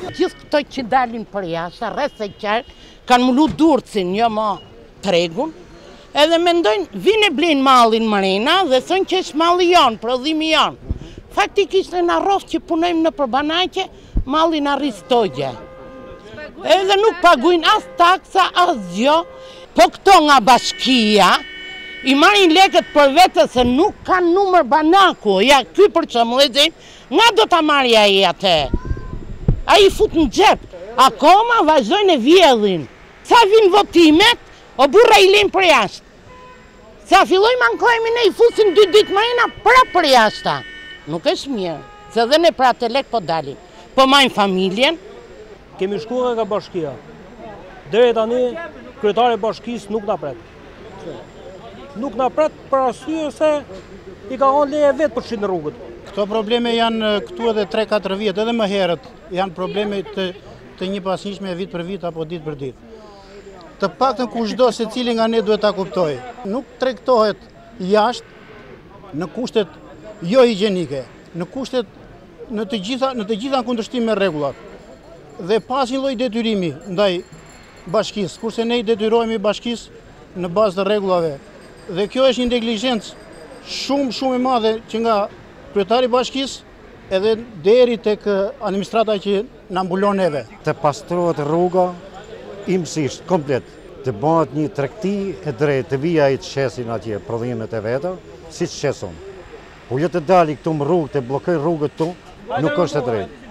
Gjithë këto që dalin përjashta, rreth e qark, kanë mbulu Durrësin, jo mo tregun, edhe mendojnë, vinë e blejnë mallin mrena dhe thonë që është malli jonë, prodhimi jonë. Faktikisht ne na rroftë që punojmë nëpër banaqe, malli na rri stogje. Edhe nuk pagujnë as taksa, asgjë, po këto nga bashkia, i marrin lekët për vete se nuk kanë numër banaku, ja ky për shembull e zëmë, Nga do ta marrë ai atë? Ai i fut në xhep. Akoma vazhdojnë e vjedhin. Sa vijnë votimet, o burra i lejnë përjashta. Sa fillojmë ankohemi ne i fusin dy ditë mrena prapë përjashta. Nuk është mirë, se dhe ne për atë lek po dalim. Po majmë familjen. Kemi shkuar nga bashkia. Deri tani kryetari i bashkisë nuk na pret. Nuk na pret për arsye se i ka dhënë leje vetë për shitë në rrugët. Këto probleme janë këtu edhe 3-4 vjet, edhe më herët, janë probleme të, të njëpasnjëshme vit për vit apo ditë për ditë. Të paktën kushdo secili nga ne duhet ta kuptojë. Nuk tregtohet jashtë në kushtet jo higjienike, në kushtet në të gjitha në të gjitha në kundërshtim me rregullat dhe pa asnjë lloj detyrimi ndaj bashkisë, kurse ne i detyrohemi bashkisë në bazë të rregullave. Dhe kjo është një neglizhencë shumë shumë e madhe që nga kryetari i bashkisë edhe deri tek administrata që na mbulon neve. Të pastrohet rruga imtësisht, komplet. Të bëhet një tregti e drejtë, të vijë ai të shesin atje prodhimet e veta, siç shes unë. Po jo të dali këtu në rrugë, të bllokoj rrugët këtu, nuk është e drejtë.